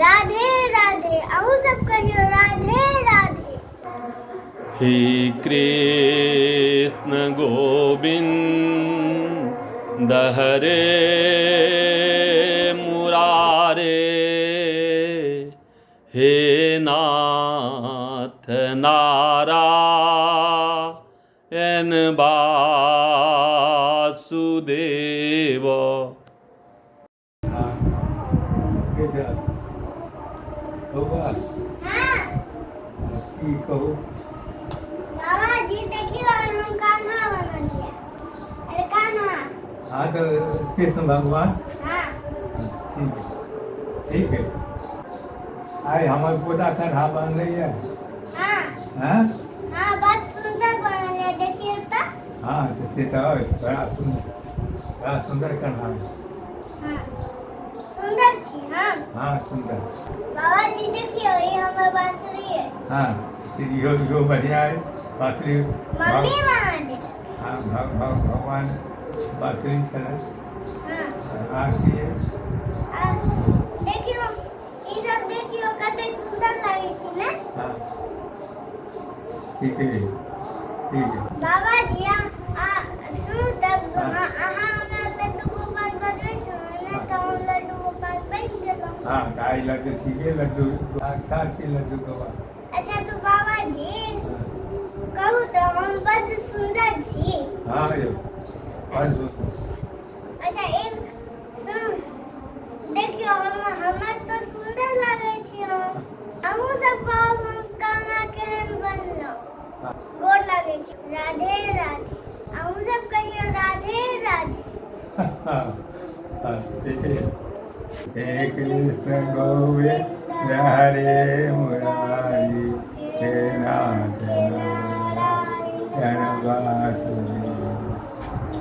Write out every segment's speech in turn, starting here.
राधे राधे। अहूँ सब कहियो राधे राधे। हे कृष्ण गोविंद हरे मुरारे, हे नाथ नारायण वासुदेव। हाँ, के छै बौआ? हाँ। की कहू? बाबाजी, देखियौ, हम कान्हा बनलियै। अरे कान्हा। हाँ, तऽ कृष्ण भगवान। हाँ। ठीक है, ठीक है। आइ हमर पोता कन्हा बनलैए। हाँ। हँ। हाँ, बड़ सुन्दर बनल है, देखियौ तऽ। हाँ, तऽ से तऽ अछि, बड़ा सुन्दर, बड़ा सुन्दर कन्हा। हाँ, सुन्दर छी हम। हाँ, सुन्दर। बाबाजी, देखियौ, ई हमर बाँसुरी है। हाँ, से इहो इहो बढ़िआँ अइ बाँसुरी। मम्मी बना दे। हाँ, भग भग भगवान बाँसुरी छलै। हाँ। आ की अइ? आ देखियौ, ई सब देखियौ, कतेक सुन्दर लागै छै ने? हाँ, ठीक है, ठीक है। बाबाजी, आ आ सुनू तब। अहाँ हमरा लड्डू गोपाल बनबै छलहुँ ने, तऽ हम लड्डू गोपाल बनि गेलहुँ। हाँ, तऽ आइ लड्डू ठीके, लड्डू अच्छा छी, लड्डू गोपाल। अच्छा, तऽ बाबाजी, कहू तऽ, हम बड्ड सुन्दर छी? हाँ यौ, बड़ सुन्दर। अच्छा, एक सुन, देखियौ, हम हमर तऽ सुन्दर लागै छी हम। अहूँ सब कहब, हम कान्हा केहन बनलहुँ? गोर लागै छी। राधे राधे। अहूँ सब कहियौ राधे राधे। हाँ, ठीक है। हे कृष्ण गोविंद हरे मुरारी, हे नाथ नारायण वासुदेव।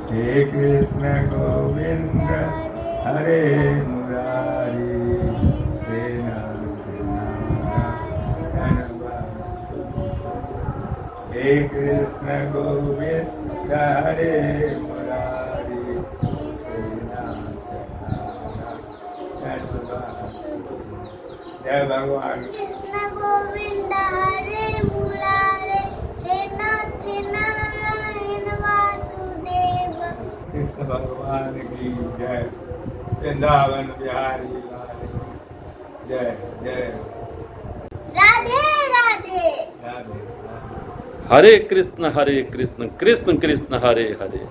हे कृष्ण गोविंद हरे मुरारी, हे नाथ नारायण वासुदेव। हे कृष्ण गोविंद हरे मुरारी, हे नाथ नारायण वासुदेव। जय भगवान। कृष्ण गोविंद हरे मुरारे, हे नाथ नारायण वासुदेव। कृष्ण भगवान की जय, वृंदावन बिहारी लाल की जय, जय। राधे राधे। राधे राधे। हरे कृष्ण हरे कृष्ण कृष्ण कृष्ण हरे हरे।